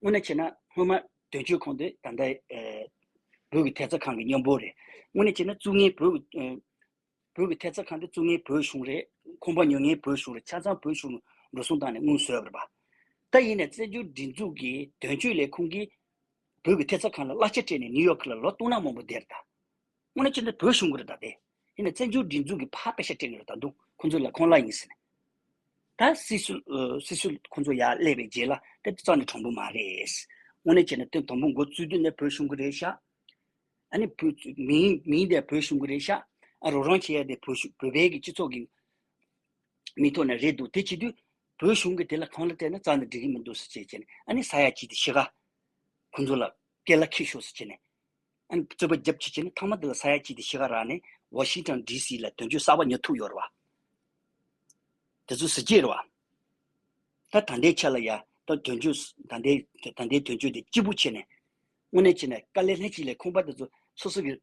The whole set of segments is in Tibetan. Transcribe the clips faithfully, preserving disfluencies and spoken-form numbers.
དངོས་གནས་བྱས་ན་སྔོན་མ་དོན་གཅོད་ཁང་དེ་ད་ལྟ་ཨེ་བོད་ཀྱི་ཐེབས་རྩ་ཁང་གི་མཉམ་པོ་རེད། དངོས་གནས་བྱས་ན་བཙུགས་མཁན་བོད་ཀྱི་ཨེ་བོད་ཀྱི་ཐེབས་རྩ་ཁང་དེ་བཙུགས་མཁན་བོད་གཞུང་རེད། ཁང་པ་ཉོ་མཁན་བོད་གཞུང་རེད། ཆ་ཚང་བོད་གཞུང་འགྲོ་སོང་བཏང་ནས་དངུལ་བཟོས་པ་རེད་པ། ད་ཡིན་ནའི་བཙན་བྱོལ་སྒྲིག་འཛུགས་ཀྱི་དོན་གཅོད་ལས་ཁུངས་ཀྱིས་བོད་ཀྱི་ཐེབས་རྩ་ཁང་ལ་གླ་ཆ་སྤྲད་ནས་ནིའུ་ཡོག་ལ་ལོ་སྟོང་ཕྲག་མང་པོ་བསྡད་རེད་ད། དངོས་གནས་བྱས་ན་བོད་གཞུང་གི་རེད་ད་དེ། ཡིན་ནའི་བཙན་བྱོལ་སྒྲིག་འཛུགས་ཀྱིས་ཕར་པེ་ཤ་སྤྲད་ཀྱི་རེད། ད་དུང་ཁོང་ཚོ་ལ་ཁོང་གླ་ཡིན་ཟེར་ནས། ད་སྲིད་ཟུར་ཨ་སྲིད་ཟུར་ཁོང་ཚོ་ཡར་སླེབས་པའི་རྗེས་ལ་དེ་རྩ་ནས་དྲང་པོ་མ་རེད། དངོས་གནས་བྱས་ན་དེ་དང་པོ་འགོ་བཙུགས་དུས་ནས་བོད་གཞུང་གི་རེད་ཤག་ཨ་ནི་བོད་མིང་མིང་དེ་བོད་གཞུང་གི་རེད་ཤག་ཨ་རོགས་རམ་བྱེད་ཡ་དེ་བོད་གཞུང་བོད་པའི་གི་སྤྱི་ཚོགས་ཀྱི་མིང་ཐོག་ནས་རེད་འདུག་དེ་བྱེད་དུས་བོད་གཞུང་གི་དེ་ལ་གང་ལ་སྤྲད་ན་རྩ་ནས་འགྲིག་གི་མི་འདུག་ཟེར་བྱས་བྱས་ནས། ཨ་ནི་ས་ཡ་གཅིག་དེ་ཕྱི་ཁ་ཁོང་ཚོ་ལ་སྐད་ལ་འཁྱེར་ཤོག་ཟེར་བྱས་ནས། ཨ་ནི་རྩོད་པ་རྒྱབ་བྱས་བྱས་ནས། མཐའ་མ་དེ་ལ་ས་ཡ་གཅིག་དེ་ཕྱི་ཁ་རག་ནས་ཝ་ཤིང་ཊོན་ཌི་སི་ལ་དོན་གཅོད་གསར་པ་ཉོ་ཐུབ་ཡོད་རེད་བ། དེ་ཚོ་གཟི་བརྗིད་རེད་བ། ད་ད་ལྟའི་ཆ་ལ་ཡ་ད་དོན་གཅོད་ད་ལྟའི་ད་ལྟའི་དོན་གཅོད་དེ་སྐྱིད་པོ་བྱས་ནས། དངོས་གནས་བྱས་ནས་དཀའ་ལས་ལྷན་ཅིག་ལས་ཁང་པ་དེ་ཚོ་སོ་སོ་གི་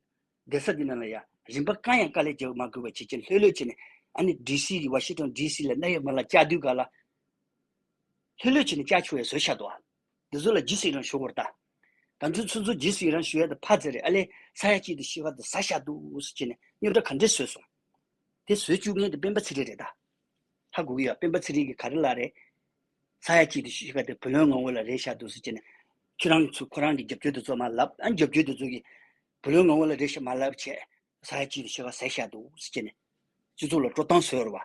བསྡད་ས་འདི་ནང་ལ་ཡ་རིན་པ་གང་ཡང་དཀའ་ལས་རྒྱག་མ་དགོས་པ་བྱེད་ཀྱི་ལྷོད་ལྷོད་བྱས་ནས། ཨ་ནི་ཌི་སི་གི་ཝ་ཤིང་ཊོན་ཌི་སི་ལ་གནད་ཡོད་མ་ལ་བཅར་དུས་ག་ལ་ལྷོད་ལྷོད་བྱས་ནས་བཅར་ཆོག་ཡ་བཟོས་བཞག་འདུག་ཨ། འདི་ཚོ་ལ་རྗེས་སུ་ཡི་རང་ཞུ་དགོས་རེད་ད། ད་ཚོ་ཚོ་ཚོ་རྗེས་སུ་ཡི་རང་ཞུ་ཡ་དེ་ཕར་ཚེ་རེད། ཨ་ལས་ས་ཡ་གཅིག་དེ་ཕྱི་ཁ་དེ་ཟ་བཞག་འདུག་ཟེར་བྱས་ནས་རྙོག་དྲ་ག་འདྲས་བཟོས་སོང་། དེ་བཟོས་བཅུག་མཁན་དེ་སྤེན་པ་ཚེ་རིང་རེད་ད། ཧ་གོ་གི་ཡོད། སྤེན་པ་ཚེ་རིང་གིས་ག་རེ་ལབ་རེད། ས་ཡ་གཅིག་དེ་ཕྱི་ཁ་དེ་བུ་ལོན་ངོ་བོ་ལ་རེད་བཞག་འདུག་ཟེར་བྱས་ནས། ཁྱོད་རང་ཚོ་ཁོ་རང་གི་རྒྱབ་སྐྱོར་དེ་ཚོ་མར་ལབ། ཨ་རྒྱབ་སྐྱོར་དེ་ཚོ་གིས་བུ་ལོན་ངོ་བོ་ལ་རེད་བཞག་མར་ལབ་བྱས། ས་ཡ་གཅིག་དེ་ཕྱི་ཁ་ཟ་བཞག་འདུག་ཟེར་བྱས་ནས། སྤྱི་ཚོགས་ལ་སྤྲོ་སྟངས་བཟོས་རེད་བ།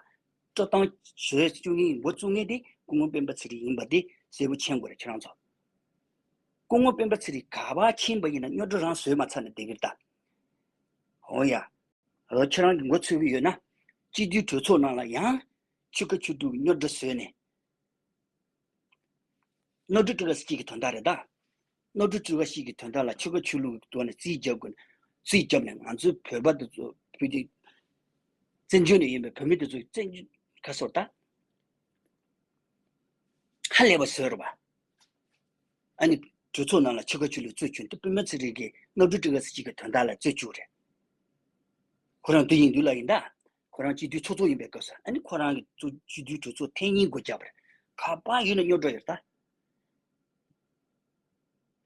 སྤྲོ་སྟངས་བཟོས་བཅུག་མཁན་འགོ་བཙུགས་མཁན་དེ་སྐུ་ངོ་སྤེན་པ་ཚེ་རིང་ཡིན་པ་དེ་གསལ་པོ་མཁྱེན་དགོས་རེད་ཁྱེད་རང་ཚོ། སྐུ་ངོ་སྤེན་པ་ཚེ་རིང་ག་པར་ཕྱིན་པ་ཡིན་ན་རྙོག་དྲ་རང་བཟོས་མ་ཚར་ནས་བསྡད་ཀྱི་རེད་ད། འོ་ཡ། རོ་ཁྱེད་རང་གི་མགོ་ཚོས་ཀྱི་ཡོད་ན། སྤྱི་འཐུས་གྲོས་ཚོགས་ནང་ལ་ཡང་ཆོལ་ཁ་ཆོས་ལུགས་རྙོག་དྲ་བཟོས་ནས། རྙོག་དྲ་སྤྲོད་ག་ཟེར་གྱི་དོན་དག་རེད་ད། རྙོག་དྲ་སྤྲོད་ག་ཟེར་གྱི་དོན་དག་ལ་ཆོལ་ཁ་ཆོས་ལུགས་ཀྱི་ཐོག་ནས་རྩིས་རྒྱབ་དགོས་ན། རྩིས་རྒྱབ་ནས་ང་ཚོའི་བོད་པ་དེ་ཚོ་བོད་ཀྱི་བཙན་བྱོལ་ནས་ཡིན་པའི་བོད་མི་དེ་ཚོ་བཙན་བྱོལ་ཁ་སོར་ད། ཧ་ལས་པ་བཟོས་རེད་བ། ཨ་ནི་གྲོས་ཚོགས་ནང་ལ་ཆོལ་ཁ་ཆོས་ལུགས་རྩོད་བཅུག་འདུག་སྤེན་པ་ཚེ་རིང་གིས་རྙོག་དྲ་སྤྲོད་ག་ཟེར་གྱི་དོན་དག་ལ་རྩོད་བཅུག་རེད། ཁོ་རང་དེ་ཡིན་དུས་ལ་ཡིན་ད། ཁོ་རང་སྤྱི་འཐུས་ཚོགས་གཙོ་ཡིན་པའི་སྐབས་སུ། ཨ་ནི་ཁོ་རང་གི་གཙོ་སྤྱི་འཐུས་གྲོས་ཚོགས་ཐེངས་གཉིས་སྒོ་བརྒྱབ་པ་རེད། ག་པར་ཡིན་ན་རྙོག་དྲ་ཡོད་ད།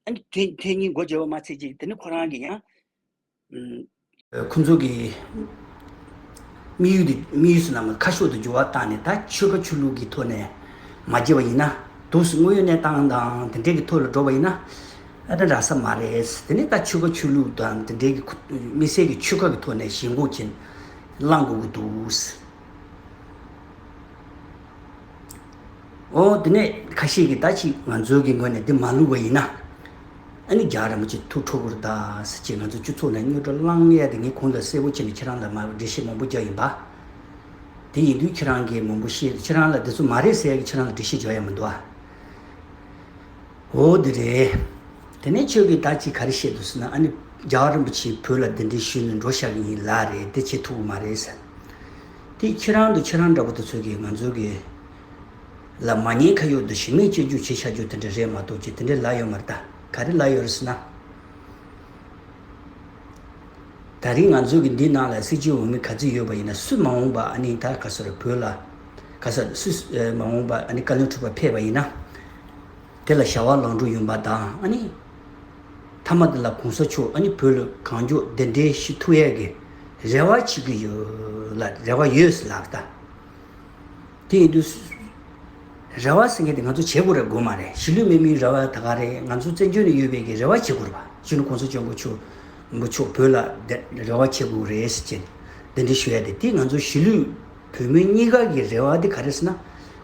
ཨ་ནི་ཐེངས་ཐེངས་གཉིས་སྒོ་བརྒྱབ་པ་མ་ཚད་ཅིག་དེ་ནི་ཁོ་རང་གི་ཡང་། ཨུམ། ཁོང་ཚོ་གི་དམིགས་ཡུལ་དེ་དམིགས་ཡུལ་ཟེར་ན་མ་ཁ་ཕྱོགས་དེ་འགྱུར་བ་བཏང་ནས། ད་ཆོལ་ཁ་ཆོས་ལུགས་ཀྱི་ཐོག་ནས་མ་བརྗེ་བ་ཡིན་ན། དུས་སུ་དངོས་ཡོད་གནས་སྟངས་དང་དེ་འདྲའི་གི་ཐོག་ལ་འགྲོ་བ་ཡིན་ན། ཨ་ད་འདྲ་ས་མ་རེད། དེ་ནས་ད་ཆོལ་ཁ་ཆོས་ལུགས་དང་དེ་འདྲའི་གི་ཁོ་དམིགས་བསལ་གྱི་ཆོལ་ཁ་གི་ཐོག་ནས་ཞེན་ཁོག་ཅན་བླང་དགོས་ཀྱི་འདུག་འོ་དེ་ནས་ཁ་ཤས་ཀྱིས་ད་ཅིག་ང་ཚོའི་གི་ངོས་ནས་འདི་མ་བླུགས་པ་ཡིན་ན། ཨ་ནི་རྒྱལ་བ་རིན་པོ་ཆེ་ཐུགས་ཁྲོ་གི་རེད་ད་ཟེར་གྱི། ང་ཚོ་སྤྱི་ཚོགས་ནང་རྙོག་དྲ་བསླང་ཡ་དེ་ངས་གོང་དུ་གསལ་པོ་བྱས་ནས་ཁྱེད་རང་ལ་མར་འགྲེལ་བཤད་མང་པོ་རྒྱག་ཡིན་པ། དེ་ཡིན་དུས་ཁྱེད་རང་གིས་མང་པོ་བཤད། ཁྱེད་རང་ལ་དེ་ཚོ་མ་རེད་ཟེར་ཡ་གི་ཁྱེད་རང་ལ་འགྲེལ་བཤད་རྒྱག་ཡ་མི་འདུག་ཨ། འོ་དེ་རེད། དེ་ནས་ཁྱོད་ཀྱིས་ད་ཅིག་ག་རེ་བཤད་འདུག་ཟེར་ན། ཨ་ནི་རྒྱལ་བ་རིན་པོ་ཆེ་བོད་ལ་གདན་འདྲེན་ཞུས་ནས་འགྲོ་བཞག་གི་ཡིན་ལབ་རེད། དེ་བྱེད་ཐུབ་ཀྱི་མ་རེད་ཟེར། དེ་ཁྱེད་རང་དང་ཁྱེད་རང་འདྲ་པོ་དེ་ཚོ་གིས་ང་ཚོ་གི་ལ་མ་ཉེས་ཁ་གཡོག་དང་ཞུམ་མེད་སྐྱོན་བརྗོད་བྱེད་བཞག་རྒྱུ་དེ་འདྲ་རེད་མ་གཏོགས་ཅིག་དེ་འདྲ་ལབ་ཡོད་མ་རེད་ད། ག་རེ་ལབ་ཡོད་རེད་ཟེར་ན། ད་རིང་ང་ཚོ་གི་འདི་ནང་ལ་སྲིད་སྤྱི་འོས་མི་ག་ཚོད་ཡོད་པ་ཡིན་ན། སུ་མ་འོངས་པ་ཨ་ནི་ད་ག་ས་རེད། བོད་ལ་ག་ས་སུ་མ་འོངས་པ་ཨ་ནི་བཀའ་བློན་ཁྲི་པ་ཕེབས་པ་ཡིན་ན། དེ་ལ་བྱ་བ་ལམ་འགྲོ་ཡོང་པ་དང་། ཨ་ནི་མཐའ་མ་དེ་ལ་གོང་ས་མཆོག་ཨ་ནི་བོད་ལ་གང་མགྱོགས་གདན་འདྲེན་ཞུ་ཐུབ་ཡས་ཀྱི་རེ་བ་བྱེད་ཀྱི་ཡོད་ལ། རེ་བ་ཡོད་ཟེར་ལབ་ད། དེ་ཡིན་དུས་རེ་བ་ཟེར་མཁན་དེ་ང་ཚོ་བྱེད་དགོས་རེད་དགོས་མ་རེད། གཞིས་ལུས་མི་མིན་རེ་བ་ད་ག་རེད། ང་ཚོ་བཙན་བྱོལ་ནས་ཡོད་པའི་གི་རེ་བ་བྱེད་དགོས་རེད་པ། སྤྱི་ནོར་གོང་ས་སྐྱབས་མགོན་མཆོག་མཆོག་བོད་ལ་རེ་བ་བྱེད་དགོས་རེད་ཟེར་གྱི་གདན་འདྲེན་ཞུ་ཡ་དེ། དེ་ང་ཚོ་གཞིས་ལུས་བོད་མི་གཉིས་ཀ་གི་རེ་བ་དེ་ག་རེ་ཟེར་ན།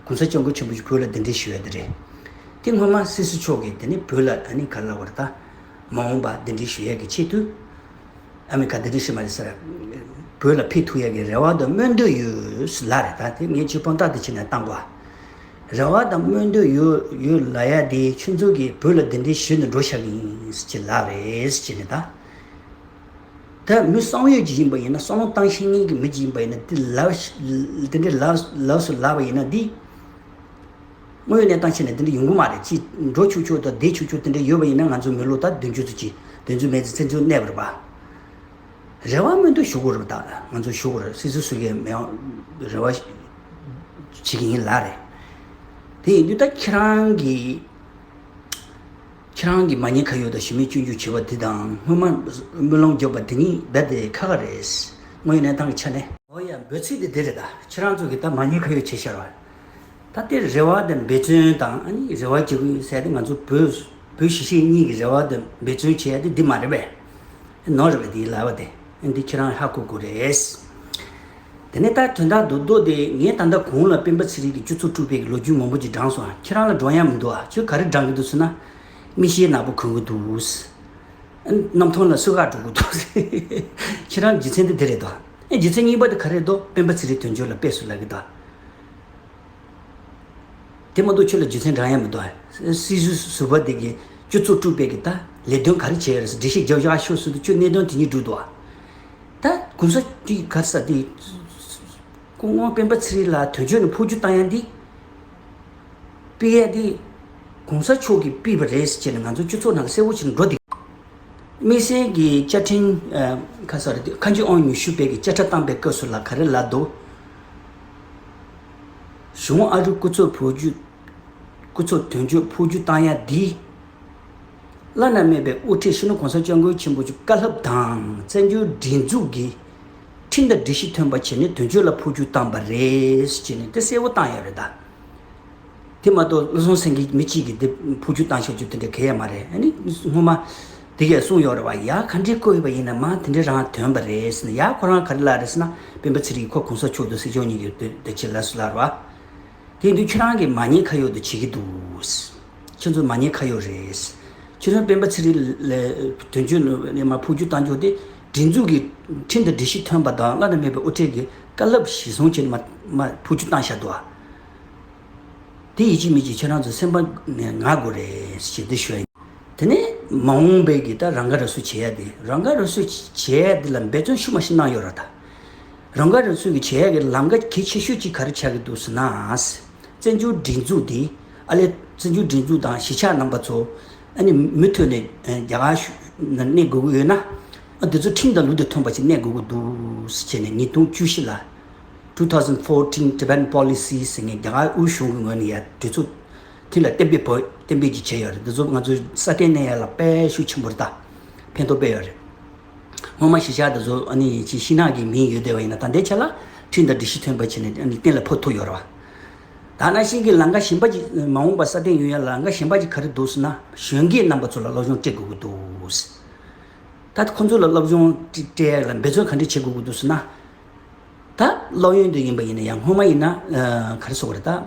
གོང་ས་སྐྱབས་མགོན་ཆེན་པོ་མཆོག་བོད་ལ་གདན་འདྲེན་ཞུ་ཡ་དེ་རེད། དེ་སྔོན་མ་སྲིད་ཟུར་མཆོག་གིས་དེ་ནི་བོད་ལ་ཨ་ནི་ག་རེ་ལབ་པ་རེད་ད། མ་འོངས་པ་གདན་འདྲེན་ཞུ་ཡ་གི་ཆེད་དུ། ཨ་མི་ག་གདན་འདྲེན་ཞུ་མ་རེད་ཟེར། བོད་ལ་ཕེབས་ཐུབ་ཡ་གི་རེ་བ་དང་སྨོན་འདུན་ཡོད་ལབ་རེད། ད་དེ་ངས་ཁྱོད་དཔང་རྟགས་དེ་བྱས་ནས་བཏང་གོ། རེ་བ་དང་སྨོན་འདུན་ཡོད་ཡོད་ལབ་ཡ་དེ་ཁྱོད་ཚོ་གིས་བོད་ལ་གདན་འདྲེན་ཞུས་ནས་འགྲོ་བཞག་གི་ཡིན་ཟེར་གྱི་ལབ་རེད་ཟེར་གྱི་ནས་ད། ད་མི་བསམ་ཡོད་ཅིག་ཡིན་པ་ཡིན་ན། བསམ་བློ་བཏང་ཤེས་མཁན་གྱི་མི་ཅིག་ཡིན་པ་ཡིན་ན། དེ་ལབ་དེ་འདྲའི་ལབ་ལབ་སུ་ལབ་པ་ཡིན་ན་འདི། དངོས་ཡོད་གནས་སྟངས་ཆ་ནས་དེ་འདྲ་ཡོང་གི་མ་རེད། ཅིག་འགྲོ་ཆོག་ཆོག་དང་བསྡད་ཆོག་ཆོག་དེ་འདྲ་ཡོད་པ་ཡིན་ན། ང་ཚོ་མི་ལོ་ད་བདུན་ཅུ་ཙམ་ཅིག་བདུན་ཅུ་མན་ཙམ་བཙན་བྱོལ་གནས་པ་རེད་པ། རེ་བ་སྨོན་འདུན་ཞུ་དགོས་རེད་པ། ད་ང་ཚོ་ཞུ་དགོས་རེད། སྲིད་ཟུར་སུ་གིས་མེད་རེ་བ་བྱེད་ཀྱི་ཡིན་ལབ་རེད། དེ་ཡིན་དུས་ད་ཁྱེད་རང་གིས་ ཁྱེད་རང་གིས་མ་ཉེས་ཁ་གཡོག་དང་ཞི་མོལ་སྐྱོན་བརྗོད་བྱས་པ་འདི་དང་སྔོན་མ་སྨོན་ལམ་བརྒྱབ་པ་འདི་གཉིས་རྦད་དེ་ཁག་ཁག་རེད། དངོས་ཡོད་གནས་སྟངས་ཀྱི་ཆ་ནས། འོ་ཡ། འབོད་ཚིག་དེ་འདི་རེད་ད། ཁྱེད་རང་ཚོ་གིས་ད་མ་ཉེས་ཁ་གཡོག་བྱས་ཤར་བ། ད་དེ་རེ་བ་དང་འབད་བརྩོན་དང་ཨ་ནི་རེ་བ་བྱེད་ཀྱི་ཡོད་ཟེར་ཏེ་ང་ཚོ་བོད་བོད་གཞིས་བྱེས་གཉིས་ཀྱི་རེ་བ་དང་འབད་བརྩོན་བྱས་ཏེ་འདི་མ་རེད་པས། ནོར་རེད་པས་དེའི་ལབ་པ་དེ། འདི་ཁྱེད་རང་ཧ་གོ་དགོས་རེད། དེ་ནས་ད་དོན་དག་རྡོག་རྡོག་དེ་ངས་ད་ལྟ་གོང་ལ་སྤེན་པ་ཚེ་རིང་གི་སྤྱི་ཚོགས་དཀྲུགས་པའི་ལོ་རྒྱུས་མང་པོ་ཅིག་བགྲངས་སོང་། ཁྱེད་རང་ལ་བགྲང་ཡ་མི་འདུག་ཨ། ཁྱོད་ག་རེ་བགྲང་གི་འདུག་ཟེར་ན། མིག་ཤེལ་ནག་པོ་གོན་གི་འདུག། གནམ་ཐང་ལ་སུ་ག་འགྲོ་གི་འདུག། ཁྱེད་རང་རྒྱུ་མཚན་དེ་དེ་རེད་དོ། ཨེ་རྒྱུ་མཚན་གཉིས་པ་དེ་ག་རེ་རེད་དོ། སྤེན་པ་ཚེ་རིང་དོན་གཅོད་ལ་དཔེ་སུ་ལབ་གི་འདུག། དེ་མ་གཏོགས་ཁྱོད་ལ་རྒྱུ་མཚན་བགྲང་ཡ་མི་འདུག་ཨ། སྲིད་ཟུར་ཟུར་པ་དེ་གིས་སྤྱི་ཚོགས་དཀྲུགས་པའི་གི་ད་ལས་དོན་ག་རེ་བྱས་ཡོད་རེད་ཟེར་འགྲེལ་བཤད་རྒྱག་རྒྱག་ཤོག་ཟེར་དུས་ཁྱོད་གནད་དོན་དེ་གཉིས་སྒྲུག་འདུག་ཨ། ད་གོང་ས་དེ་ག་རེ་ཟེར་དེ། སྐུ་ངོ་སྤེན་པ་ཚེ་རིང་ལ་དོན་གཅོད་ནས་འཕོ་འགྱུར་བཏང་ཡ་འདི། སྤེལ་ཡ་འདི། གོང་ས་མཆོག་གིས་སྤེལ་བ་རེད་ཟེར་བྱས་ནས་ང་ཚོ་སྤྱི་ཚོགས་ནང་ལ་གསལ་པོ་བྱས་ནས་འགྲོ་འདུག། དམིགས་བསལ་གྱི་བཅའ་ཁྲིམས་ཨ། ཁ་ས་རེད་དེ་ཁ་འཇུ་ཨང་ཉི་ཤུ་པའི་གི་བཅད་ཁྲ་བཏང་པའི་སྐབས་སུ་ལ་ག་རེ་ལབ་འདུག། གཞུང་ཨ་རི་སྐུ་ཚབ་འཕོ་འགྱུར། སྐུ་ཚབ་དོན་གཅོད་འཕོ་འགྱུར་བཏང་ཡ་འདི། བླ་ན་མེད་པའི་དབུ་ཁྲིད་སྤྱི་ནོར་གོང་ས་སྐྱབས་མགོན་ཆེན་པོ་མཆོག་བཀའ་སློབ་དང་བཙན་བྱོལ་སྒྲིག་འཛུགས་ཀྱི་ཁྲིམས་དང་སྒྲིག་གཞི་མཐུན་པ་བྱས་ནས་དོན་གཅོད་ལ་འཕོ་འགྱུར་བཏང་པ་རེད་ཟེར་ནས་དེ་གསལ་པོ་བཏང་ཡོད་རེད་ད། དེ་མ་གཏོགས་བློ་བཟང་སེང་གེ་མི་གཅིག་གིས་དེ་འཕོ་འགྱུར་བཏང་ཆོག་རྒྱུ་དེ་འདྲ་གང་ཡང་མ་རེད། ཨ་ནི་སྔོན་མ་དེ་གས་གསུངས་ཡོད་རེད་བ། ཡ་ག་འདྲས་བཀོད་ཡོད་པ་ཡིན་ན་མ་དེ་འདྲས་རང་དོན་པ་རེད་ཟེར་ནས། ཡ་ཁོ་རང་ག་རེ་ལབ་རེད་ཟེར་ན་སྤེན་པ་ཚེ་རིང་ཁོ་གོང་ས་མཆོག་དང་སྲིད་སྐྱོང་གཉིས་ཀྱི་དོན་དེ་ཅི་ལབ་སུ་ལབ་རེད་བ། དེ་ཡིན་དུས་ཁྱེད་རང་གིས་མ་ཉེས་ཁ་གཡོག་དེ་བྱེད་ཀྱི་འདུག། ཁྱེད་ཚོ་མ་ཉེས་ཁ་གཡོག་རེད། ཁྱེད་ཚོ་སྤེན་པ་ཚེ་རིང་ལ་དོན་གཅོད་ནས་མར་འཕོ་འགྱུར་བཏང་ཆོག་དེ་སྒྲིག་འཛུགས་ཀྱི་ཁྲིམས་དང་སྒྲིག་གཞི་མཐུན་པ་དང་བླ་ན་མེད་པའི་དབུ་ཁྲིད་ཀྱི་བཀའ་སློབ་གཞིར་བཟུང་བྱས་ནས་མར་མར་འཕོ་འགྱུར་བཏང་བཞག་འདུག་ཨ། དེ་ཡིན་གཅིག་མིན་གཅིག་ཁྱེད་རང་ཚོ་སེམས་པ་ནས་ངར་དགོས་རེད་ཞེས་དེ་ཞུ་ཡ་ཡིན། དེ་ནས་མ་འོངས་པའི་གི་ད་རང་དགའ་རང་གསོ་བྱེད་ཡ་དེ། རང་དགའ་རང་གསོ་བྱེད་ཡ་དེ་ལ་འབད་བརྩོན་ཤུགས་མ་ཞིག་གནང་ཡོད་རེད་ད། རང་དགའ་རང་གསོ་གི་བྱེད་ཡ་གི་ལམ་ཁ་གལ་ཆེ་ཤོས་གཅིག་ག་རེ་ཆགས་ཀྱི་འདུག་ཟེར་ན། བཙན་བྱོལ་སྒྲིག་འཛུགས་འདི། ཨ་ལས་བཙན་བྱོལ་སྒྲིག་འཛུགས་དང་གཞིས་ཆགས་རྣམ་པ་ཚོ། ཨ་ནི་མུ་མཐུད་ནས་ཨ་རྒྱ་གར་ཤུ་ན་གནས་དགོས་ཀྱི་ཡོད་ན། ཨ་འདི་ཚོ་ཁྲིམས་དང་ལུགས་དང་མཐུན་པ་ཞིག་གནས་དགོས་ཀྱི་འདུག་ཟེར་བྱས་ནས་ཉིས་སྟོང་བཅུ་བཞི་ལ། Two thousand fourteen Tibetan Policy ཟེར་མཁན་རྒྱ་གར་དབུས་གཞུང་གི་ངོས་ནས་ཡ་གྲོས་ཚོགས་དེ་ལ་གཏན་འབེབས་བོ་གཏན་འབེབས་ཀྱི་བྱས་ཡོད་རེད། འདི་ཚོ་ང་ཚོ་སྲ་བརྟན་གནས་ཡ་ལ་དཔེ་ཤུགས་ཆེན་པོ་རེད་ད། ཕན་ཐོགས་དཔེ་ཡོད་རེད། སྔོན་མ་གཞིས་ཆགས་དེ་ཚོ་ཨ་ནི་ཅིག་ཤིང་ནགས་ཀྱི་མིང་ཡོད་བསྡད་པ་ཡིན་ན་ད་ལྟའི་ཆ་ལ་ཁྲིམས་དང་སྒྲིག་གཞི་མཐུན་པ་བྱས་ནས་ཨ་ནི་གཏན་ལ་ཕབ་ཐུབ་ཡོད་རེད་བ། ད་ནང་བཞིན་གྱི་ལམ་ཁ་གཞན་པ་ཅིག་མ་འོངས་པ་སྲ་བརྟན་ཡོང་ཡ་ལམ་ཁ་གཞན་པ་ཅིག་ག་རེ་འདུག་ཟེར་ན་གཞོན་སྐྱེས་རྣམ་པ་ཚོ་ལ་སློབ་སྦྱོང་སྤྲད་དགོས་ཀྱི་འདུག། ད་ཁོང་ཚོ་ལ་སློབ་སྦྱོང་སྤྲད་ཡ་ལ་འབད་བརྩོན་ག་འདྲ་བྱེད་དགོས་ཀྱི་འདུག་ཟེར་ན། ད་སློབ་ཡོན་དུ་ཡིན་པ་ཡིན་ན་ཡང་སྔོན་མ་ཡིན་ན་ཨ་ག་རེ་ཟེར་དགོས་རེད་ད།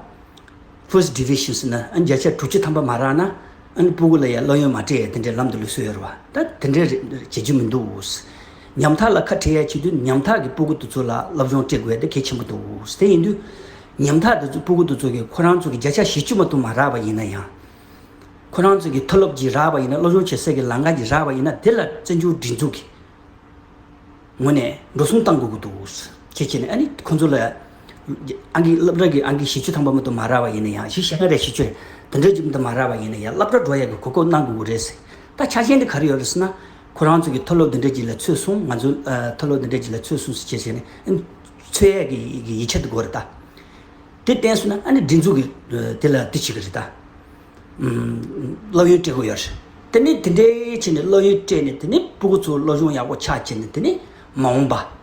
First Division ཟེར་ན་ཨ་བརྒྱ་ཆ་དྲུག་ཅུ་ཐམ་པ་མ་རག་ན་ཨ་ནི་སྤུ་གུ་ལ་ཡང་སློབ་ཡོན་མ་སྤྲད་ཡ་དེ་འདྲའི་ལམ་དུ་ལུས་སྲོལ་ཡོད་རེད་བ། ད་དེ་འདྲའི་རེ་བྱེད་རྒྱུ་མི་འདུག། ཉམ་ཐག་ལ་ཁ་བྲལ་ཡ་བྱེད་དུས་ཉམ་ཐག་གི་སྤུ་གུ་དེ་ཚོ་ལ་སློབ་སྦྱོང་སྤྲད་དགོས་ཡ་དེ་གལ་ཆེན་པོ་འདུག། དེ་ཡིན་དུས་ཉམ་ཐག་དེ་ཚོ་སྤུ་གུ་དེ་ཚོ་གིས་ཁོ་རང་ཚོ་གི་བརྒྱ་ཆ་བཞི་བཅུ་མ་གཏོགས་མ་རག་པ་ཡིན་ན་ཡང་། ཁོ་རང་ཚོ་གི་མཐོ་སློབ་ཅིག་རག་པ་ཡིན་ན་སློབ་སྦྱོང་བྱེད་སའི་གི་ལམ་ཁ་ཅིག་རག་པ་ཡིན་ན་དེ་ལ་བཙན་བྱོལ་སྒྲིག་འཛུགས་ཀྱི་ངོས་ནས་འགྲོ་སོང་བཏང་དགོས་ཀྱི་འདུག། ཁྱེད་ཀྱིས་ནི་ཨ་ནི་ཁོང་ཚོ་ལ་ཨང་ཀི་སློབ་གྲྭ་གི་ཨང་ཀི་བཞི་བཅུ་ཐམ་པ་མ་གཏོགས་མ་རག་པ་ཡིན་ན་ཡང་། བཞི་བཅུ་ཞེ་ལྔ་རེད། བཞི་བཅུ་རེད། དེ་འདྲ་ཅིག་མ་གཏོགས་མ་རག་པ་ཡིན་ན་ཡང་སློབ་གྲྭ་འགྲོ་ཡ་གི་གོ་སྐབས་གནང་དགོས་ཀྱི་རེད་ཟེར། ད་ཆ་རྐྱེན་དེ་ག་རེ་ཡོད་རེད་ཟེར་ན། ཁོ་རང་ཚོ་གི་མཐོ་སློབ་འདི་འདྲ་ཅིག་ལ་ཚུད་སོང་། ང་ཚོ་ཨ་མཐོ་སློབ་འདི་འདྲ་ཅིག་ལ་ཚུད་སོང་ཟེར་བྱས་བྱས་ནས་ཨ་ཚུད་ཡ་གི་གི་ཡིད་ཆེས་དེ་དགོས་རེད་ད། དེ་བསྟན་སོང་ན་ཨ་ནི་སྒྲིག་འཛུགས་ཀྱི་ཨ་དེ་ལ་དེ་བྱེད་ཀྱི་རེད་ད། ཨམ། སློབ་ཡོན་སྤྲད་དགོས་ཡོད་རེད། དེ་ནས་དེ་འདྲའི་བྱས་ནས་སློབ་ཡོན་སྤྲད་ནས་དེ་ནས་སྤུ་གུ་ཚོ་སློབ་སྦྱོང་ཡག་པོ་ཆགས་བྱས་ནས་དེ་ནས་མ་འོངས་པ་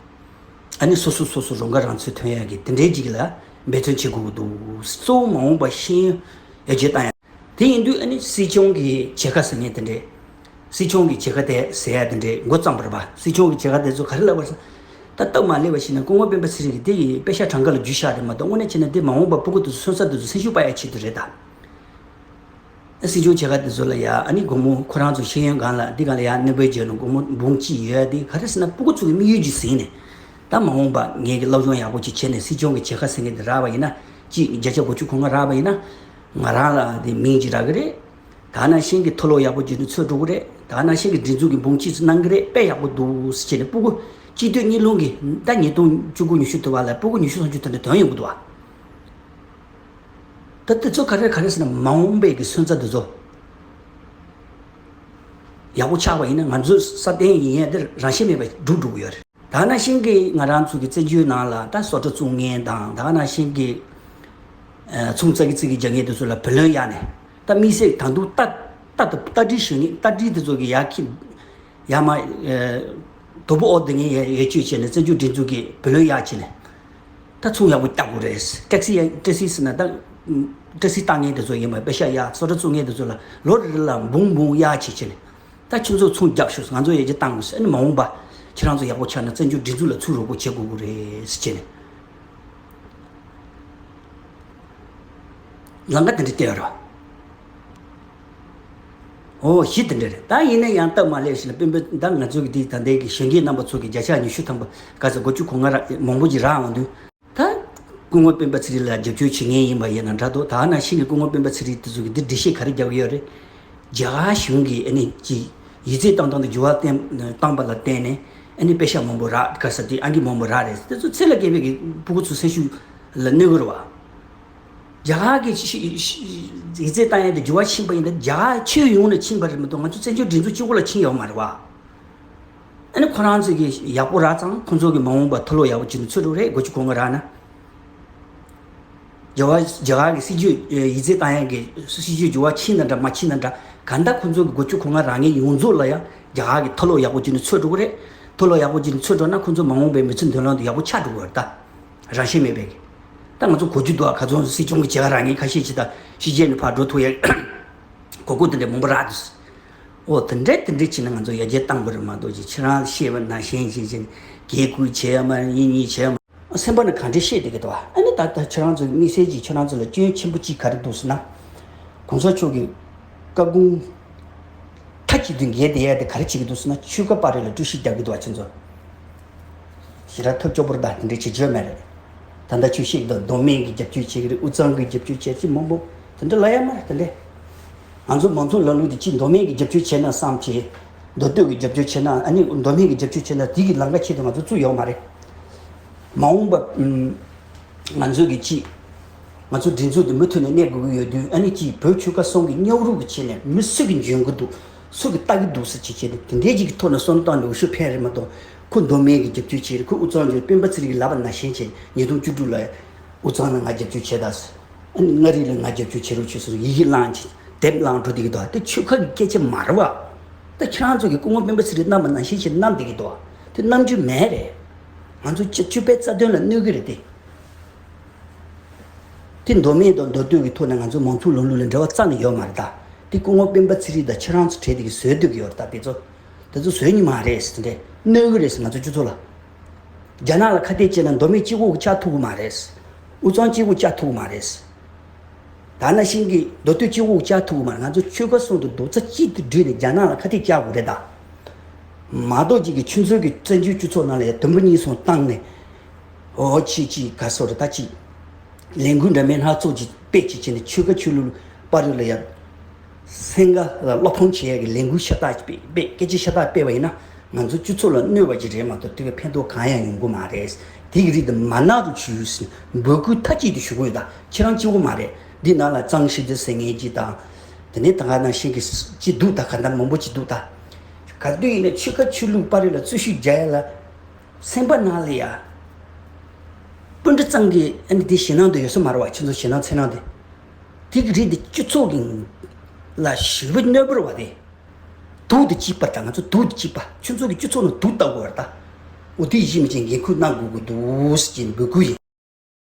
ཨ་ནི་སོ་སོ་སོ་སོ་རང་དགའ་རང་འཚོ་ཐོན་ཡག་གི་དེ་འདྲའི་ཅིག་ལ་འབད་བརྩོན་བྱེད་དགོས་ཀྱི་འདུག། གཙོ་བོ་མ་འོངས་པ་ཤེས་ཡོན་ཡར་རྒྱས་བཏང་ཡག། དེ་ཡིན་དུས་ཨ་ནི་སྲིད་སྐྱོང་གི་བྱེད་ཁ་ཟེར་མཁན་དེ་འདྲས། སྲིད་སྐྱོང་གི་བྱེད་ཁ་དེ་ཟེར་ཡ་དེ་འདྲས་འགོ་བརྩམས་པ་རེད་པ། སྲིད་སྐྱོང་གི་བྱེད་ཁ་དེ་ཚོ་ག་རེ་ལབ་པ་རེད་ཟེར། ད་སྟབས་མ་ལེགས་པ་ཞིག་ན་སྐུ་ངོ་སྤེན་པ་ཚེ་རིང་གིས་དེ་ཡི་པེ་ཤག་གྲངས་ཀ་ལ་རྒྱུས་བཞག་རེད་མ་གཏོགས་དངོས་གནས་བྱས་ན་དེ་མ་འོངས་པ་སྤུ་གུ་དེ་ཚོ་སོན་རྩ་དེ་ཚོ་སེམས་ཤུགས་སྤར་ཡ་ཆེད་དུ་རེད་ད། སྲིད་སྐྱོང་བྱེད་ཁ་དེ་ཚོ་ལ་ཡ་ཨ་ནི་སྒོར་མོ་ཁོ་རང་ཚོ་ཤེས་ཡོན་སྒང་ལ་འདི་སྒང་ལ་ཡ་ནོ་བེལ་བརྗེས་ནས་སྒོར་མོ་འབུམ་གཅིག་ཡོད་ཡ་དེ་ག་རེ་ཟེར་ན་སྤུ་གུ་ཚོ་གི་དམིགས་ཡུལ་ཅིག་ཟིན་ནས། ད་མ་འོངས་པ་ངས་ཀྱི་སློབ་སྦྱོང་ཡག་པོ་ཅིག་བྱས་ནས་སྲིད་སྐྱོང་གི་བྱེད་ཁ་ཟེར་མཁན་དེ་རག་པ་ཡིན་ན། གཅིག་བརྒྱ་ཆ་དགུ་བཅུ་གོ་ལྔ་རག་པ་ཡིན་ན། ང་རང་ལ་དེ་མིང་ཅིག་རག་གི་རེད། ད་ནང་བཞིན་གྱི་མཐོ་སློབ་ཡག་པོ་བྱས་ནས་ཚུད་འགྲོ་གི་རེད། ད་ནང་བཞིན་གྱི་སྒྲིག་འཛུགས་ཀྱི་འབུམ་གཅིག་ཙམ་གནང་གི་རེད། དཔེ་ཡག་པོ་འདུག་ཟེར་བྱས་ནས་སྤུ་གུ་སྤྱི་འཐུས་གཉིས་ལོན་གྱི་ད་ཉིས་སྟོང་བཅུ་དགུ་ཉི་ཤུ་དུ་བ་ལ་སྤུ་གུ་ཉི་ཤུ་སུམ་ཅུ་དེ་འདྲ་ཐོན་ཡོང་གི་འདུག་བ། ད་དེ་ཚོ་ག་རེ་ག་རེ་ཟེར་ན་མ་འོངས་པའི་གི་སོན་རྩ་དེ་ཚོ་ཡག་པོ་ཆགས་པ་ཡིན་ན་ང་ཚོ་སྲ་བརྟན་ཡིན་ཡ་དེ་རང་བཞིན་མེད་པ་འགྲུབ་འགྲོ་གི་ཡོད་རེད། ད་ནང་བཞིན་གྱི་ང་རང་ཚོ་གི་བཙན་བྱོལ་ནང་ལ་ད་བཟོ་གྲྭ་བཙུགས་མཁན་དང་ད་ནང་བཞིན་གྱི་ཨ་ཚོང་ཙག་གི་ཙིག་གི་རྒྱག་མཁན་དེ་ཚོ་ལ་བུ་ལོན་གཡར་ནས་ད་དམིགས་བསལ་ད་དུང་ལྟ་ལྟ་ ད་ལྟ་རྟ་དྲེལ་ཞོན་མཁན་རྟ་དྲེལ་དེ་ཚོ་གི་ཡར་ཁྱི་ཡར་མར་དོ་པོ་ཨོ་དེ་ངས་ཡར་ཡར་སྤྱོད་བྱས་ནས་བཙན་བྱོལ་སྒྲིག་འཛུགས་ཀྱི་བུ་ལོན་ཡར་བྱས་ནས། ད་ཚོང་ཡག་པོ་རྒྱག་དགོས་རེད། ཊེག་སི་ཡ་ཊེག་སི་ཟེར་ན་ད་ཊེག་སི་བཏང་མཁན་དེ་ཚོ་ཡིན་པ་པེ་ཤ་ཡག་སོ་ཊ་བཙུགས་མཁན་དེ་ཚོ་ལ་ལོ་རེ་རེ་ལ་འབུམ་འབུམ་ཡར་བྱེད་བྱེད་ནས། ད་ཁྱོད་ཚོ་ཚོང་རྒྱབ་ཤོག་ང་ཚོ་ཡར་རྒྱས་བཏང་དགོས་ཟེར། ཨ་ནི་མ་འོངས་པ་ཁྱེད་རང་ཚོ་ཡག་པོ་ཆགས་ན་བཙན་བྱོལ་སྒྲིག་འཛུགས་ལ་ཚུར་རོགས་པ་བྱེད་དགོས་ཀྱི་རེད་ཟེར་བྱས་ནས། ལམ་ཁ་དེ་འདྲ་བལྟས་ཡོད་རེད་བ། ཨོ་གཞི་དེ་འདྲ་རེད། ད་ཡིན་ན་ཡང་སྟབས་མ་ལེགས་ཤིག་ལ་སྤེན་པ་ད་ང་ཚོ་གི་དེ་ད་ལྟའི་གི་གཞོན་སྐྱེས་རྣམ་པ་ཚོ་གི་བརྒྱ་ཆ་ཉི་ཤུ་ཐམ་པ་ག་ཚོད་དགུ་བཅུ་གོ་ལྔ་རག་མང་པོ་ཅིག་རག་འོང་དུས། ད་སྐུ་ངོ་སྤེན་པ་ཚེ་རིང་ལ་རྒྱབ་སྐྱོར་བྱེད་མཁན་ཡིན་པ་ཡིན་ན་འདྲ་འདུག་ད་ནང་བཞིན་གྱི་སྐུ་ངོ་སྤེན་པ་ཚེ་རིང་དེ་ཚོ་གི་འདི་འགྲེལ་བཤད་ག་རེ་རྒྱག་གི་ཡོད་རེད། རྒྱ་གར་གཞུང་གིས་ཨ་ནི་ཅི་ཡིག་ཚད་བཏང་སྟངས་དེ་འགྱུར་བ་བཏང་བཏང་པ་ལ་བརྟེན་ནས་ཨ་ནི་པེ་ཤ་མང་པོ་རག་ག་ས་དེ་ཨང་ཀི་མང་པོ་རག་རེད། དེ་ཚོ་ཚེ་ལ་སྐྱེས་པའི་གི་ཕྲུ་གུ་ཚོ་སེམས་ཤུགས་ལ་གནོད་གི་རེད་བ། རྒྱ་གར་གྱི་ཤི་ཤི་ཡིག་ཚད་བཏང་ཡ་དེ་འགྱུར་བ་ཕྱིན་པ་ཡིན་ན་རྒྱ་གར་ཁྱོན་ཡོངས་ནས་ཕྱིན་པ་རེད་མ་གཏོགས་ང་ཚོ་བཙན་བྱོལ་སྒྲིག་འཛུགས་གཅིག་པོ་ལ་ཕྱིན་ཡོད་མ་རེད་བ། ཨ་ནི་ཁོ་རང་ཚོས་ཀྱི་ཡག་པོ་རག་ཙང་ཁོ་ཚོ་གི་མ་འོངས་པ་ཐོ་ལོ་ཡག་པོ་བྱིན་ནས་ཚུད་འགྲོ་རེད། དགུ་བཅུ་གོ་ལྔ་རག་ན། རྒྱ་གར་རྒྱ་གར་གྱི་སྲིད་ཇུས་ཡིག་ཚད་བཏང་ཡ་གི་སྲིད་ཇུས་འགྱུར་བ་ཕྱིན་ན་འདྲ་མ་ཕྱིན་ན་འདྲ་གང་ལྟར་ཁོ་ཚོ་གི་དགུ་བཅུ་གོ་ལྔ་རག་མཁན་ཡོངས་རྫོགས་ལ་ཡང་རྒྱ་གར་གྱི་ཐོ་ལོ་ཡག་པོ་བྱིན་ནས་ཚུད་འགྲོ་གི་རེད། ཐོ་ལོ་ཡག་པོ་བྱིན་ནས་ཚུད་འགྲོ་ན་ཁོ་ཚོ་མ་འོངས་པའི་མི་ཚེ་མདུན་ལམ་དུ་ཡག་པོ་ཆགས་འགྲོ་གི་རེད་ད། རང་བཞིན་མེད་པའི་གི། ད་ང་ཚོ་གོ་རྒྱུ་འདུག་ཨ། ཁ་རྩང་སྲིད་སྐྱོང་གི་བྱ་བ་རག་མཁན་ཁ་ཤས་ཅིག་དང་ཕྱི་རྒྱལ་ནས་ཕར་འགྲོ་ཐུབ་ཡ་གོ་སྐབས་དེ་འདྲ་མང་པོ་རག་འདུག་ཨོ་དེ་འདྲས་དེ་འདྲས་བྱས་ན་ང་ཚོ་ཡར་རྒྱས་བཏང་དགོས་རེད་མ་གཏོགས་ཅིག་ཁྱེད་རང་བཤད་པ་ནང་བཞིན་བྱས་བྱས་ནས་དགེ་བསྐུལ་བྱས་ཡ་མ་རེད། ཡིན་ཡིན་བྱས་ཡ་མ་རེད། སེམས་པ་ནས་གང་འདྲས་བཤད་བསྡད་ཀྱི་འདུག་ཨ། ཨ་ནི་ད་ལྟ་ཁྱེད་རང་ཚོ་དམིགས་བསལ་གྱིས་ཁྱེད་རང་ཚོ་ལ་སྐྱོན་ཆེན་པོ་གཅིག་ག་རེ་འདུག་ཟེར་ན། གོང་ས་མཆོག་གི་བཀའ་དགོངས་མཐའ་གཅིག་ཏུ་འགལ་བསྡད་ཡ་དེ་ག་རེ་བྱེད་ཀྱི་འདུག་ཟེར་ན་ཆོལ་ཁ་བར་ལ་དཀྲུག་ཤིང་རྒྱག་གི་འདུག་ཨ་ཁྱེད་ཚོ། ཞེ་དྲག་ཐབས་སྐྱོ་པོ་རེད་ད། དེ་འདྲའི་བྱེད་རྒྱུ་མེད་རེད། ད་ལྟ་ཁྱོད་བཤད་ཀྱི་འདུག་མདོ་སྨད་ཀྱི་རྒྱབ་སྐྱོར་བྱེད་ཀྱི་རེད། དབུས་གཙང་གི་རྒྱབ་སྐྱོར་བྱེད་ཀྱི་མང་པོ་དེ་འདྲ་ལབ་ཡ་མ་རེད། དེ་འདྲས་ང་ཚོ་མང་གཙོ་ལམ་ལུགས་དེ་གཅིག་མདོ་སྨད་ཀྱི་རྒྱབ་སྐྱོར་བྱས་ན་བསམ་བྱས། མདོ་སྟོད་ཀྱི་རྒྱབ་སྐྱོར་བྱས་ན་ཨ་ནི་མདོ་སྨད་ཀྱི་རྒྱབ་སྐྱོར་བྱས་ན་དེ་གི་ལམ་ཁ་ཆེད་དུ་ང་ཚོ་བཙུགས་ཡོད་མ་རེད། མ་འོངས་པ་ང་ཚོ་གི་གཅིག་ང་ཚོ་སྒྲིག་འཛུགས་དེ་མུ་མཐུད་ནས་གནས་དགོས་ཀྱི་ཡོད་དུས་ཨ་ནི་གཅིག་བོད་ཆོལ་ཁ་གསུམ་གྱི་མཉམ་རུབ་ཀྱི་ཆེད་ནས་མི་སུ་གིས་འཇོན་གྱི་འདུག་སུ་གིས་ལྟ་གི་འདུག་ཟེར་བྱས་བྱས་ཏེ་དེ་འདྲའི་ཅིག་གི་ཐོག་ནས་བསམ་བློ་བཏང་ནས་འོས་ཤོག་འཕེན་རེད་མ་གཏོགས་ཁོ་མདོ་སྨད་ཀྱི་རྒྱབ་སྐྱོར་བྱས་རེད། ཁོ་དབུས་གཙང་གི་སྤེན་པ་ཚེ་རིང་གིས་ལབ་པ་ནང་བཞིན་བྱས་ཉིས་སྟོང་བཅུ་དྲུག་ལ་དབུས་གཙང་ལ་ང་རྒྱབ་སྐྱོར་བྱས་ད་ཟེར། ཨ་ནི་མངའ་རིས་ལ་ང་རྒྱབ་སྐྱོར་བྱེད་རོགས་བྱོས་ཟེར་ཡི་གེ་བླངས་བྱས་དེབ་བླངས་འགྲོ་བསྡད་ཀྱི་འདུག་དེ་ཆོལ་ཁ་གི་སྐད་ཆ་མ་རེད་བ། ད་ཁྱེད་རང་ཚོ་གི་སྐུ་ངོ་སྤེན་པ་ཚེ་རིང་གནང་བ་ནང་བཞིན་བྱས་གནང་བསྡད་ཀྱི་འདུག་དེ་གནང་རྒྱུ་མེད་རེད། ང་ཚོ་སྤྱི་སྤྱི་པའི་རྩ་དོན་ལ་གནོད་ཀྱི་རེད་དེ། དེ་མདོ་སྨད་དང་མདོ་སྟོད་ཀྱི་ཐོག་ནས་ང་ཚོ་མང་གཙོ་ལམ་ལུགས་ལ་འབྲེལ་བ་རྩ་ནས་ཡོད་མ་རེད་ད། དེ་སྐུ་ངོ་སྤེན་པ་ཚེ་རིང་དང་ཁྱེད་རང་ཚོ་གྲས་དེ་གིས་བཟོས་སྡོད་ཀྱི་ཡོད་རེད་ད། དེ་ཚོ་དེ་ཚོ་བཟོས་ནི་མ་རེད་ཟེར་དེ་གནོད་ཀྱི་རེད་ཟེར་ང་ཚོ་སྤྱི་ཚོགས་ལ། རྒྱ་ནག་ལ་ཁ་གཏད་བཅག་ན་མདོ་སྨད་གཅིག་པོ་གིས་བཅག་ཐུབ་ཀྱི་མ་རེད། དབུས་གཙང་གཅིག་པོ་བཅག་ཐུབ་ཀྱི་མ་རེད། ད་ནང་བཞིན་གྱི་མདོ་སྟོད་གཅིག་པོ་གིས་བཅག་ཐུབ་ཀྱི་མ་རེད། ང་ཚོ་ཆོལ་ཁ་གསུམ་དུ་རྡོག་རྩ་གཅིག་ཏུ་བསྒྲིལ་ནས་རྒྱ་ནག་ལ་ཁ་གཏད་བཅག་དགོས་རེད་ད། མ་གཏོགས་ཅིག་གི་ཁྱོད་ཚོ་གི་བཙན་བྱོལ་སྤྱི་ཚོགས་ནང་ལ་ཡ་དུམ་བུ་གཉིས་གསུམ་བཏང་ནས། འོ་ཅིག་ཅིག་ག་སོ་རེད་ད་ཅིག་ལས་འགུལ་འདྲ་མིན་སྣ་ཚོགས་ཅིག་སྤེལ་ཅིག་བྱས་ནས་ཆོལ་ཁ་ཆོས་ལུགས་བར་ལ་ཡ། སེང་ག་ལ་བློ་ཕམ་བྱེད་ཡ་གི་ལས་འགུལ་ཤ་སྟག་ཅིག་སྤེལ་སྤེལ་སྐད་ཆ་ཤ་སྟག་སྤེལ་བ་ཡིན་ན་ང་ཚོ་སྤྱི་ཚོགས་ལ་གནོད་པ་ཅིག་རེད་མ་གཏོགས་དེ་ག་ཕན་ཐོགས་གང་ཡང་ཡོང་གི་མ་རེད། དེ་གི་རིགས་དེ་མ་གནང་རོགས་བྱོས་ཟེར་འབོད་སྐུལ་མཐའ་གཅིག་ཏུ་ཞུ་གི་ཡོད་ད། ཁྱེད་རང་གཅིག་པོ་མ་རེད། འདི་ནང་ལ་གཙང་ཞི་བདེ་ཟེར་མཁན་ཅིག་དང་། དེ་ནས་ད་ག་ནང་བཞིན་གྱི་ཅིག་འདུག་ད། ག་འདྲ་མང་པོ་ཅིག་འདུག་ད། ག་དུས་ཡིན་ན་ཆོལ་ཁ་ཆོས་ལུགས་བར་ལ་རྩོད་ཤུགས་རྒྱག་ཡ་ལ། སེམས་པ་ནང་ལ་ཡ། སྤུན་ཀྲི་གཙང་གི་ཨ་ནི་དེ་ཞེད་སྣང་དེ་ཡོད་ས་མ་རེད་བ། ཁྱེད་ཚོ་ཞེད་སྣང་འཚེར་སྣང་དེ། དེ་གི་རིགས་དེ་སྤྱི་ཚོགས་ཀྱི་ལ་ཞེ་པོ་གནོད་པ་རེད་བ་དེ། དུག་དེ་གཅིག་པ་ད་ང་ཚོ་དུག་དེ་གཅིག་པ་ཁྱོད་ཚོ་གི་སྤྱི་ཚོགས་ནང་དུག་བཏབ་དགོས་རེད་ད། འོ་དེ་ཡིད་མི་ཆེས་འགན་ཁུར་གནང་དགོས་ཀྱི་འདུག་ཟེར་གྱི་འབོད་སྐུལ་ཡིན།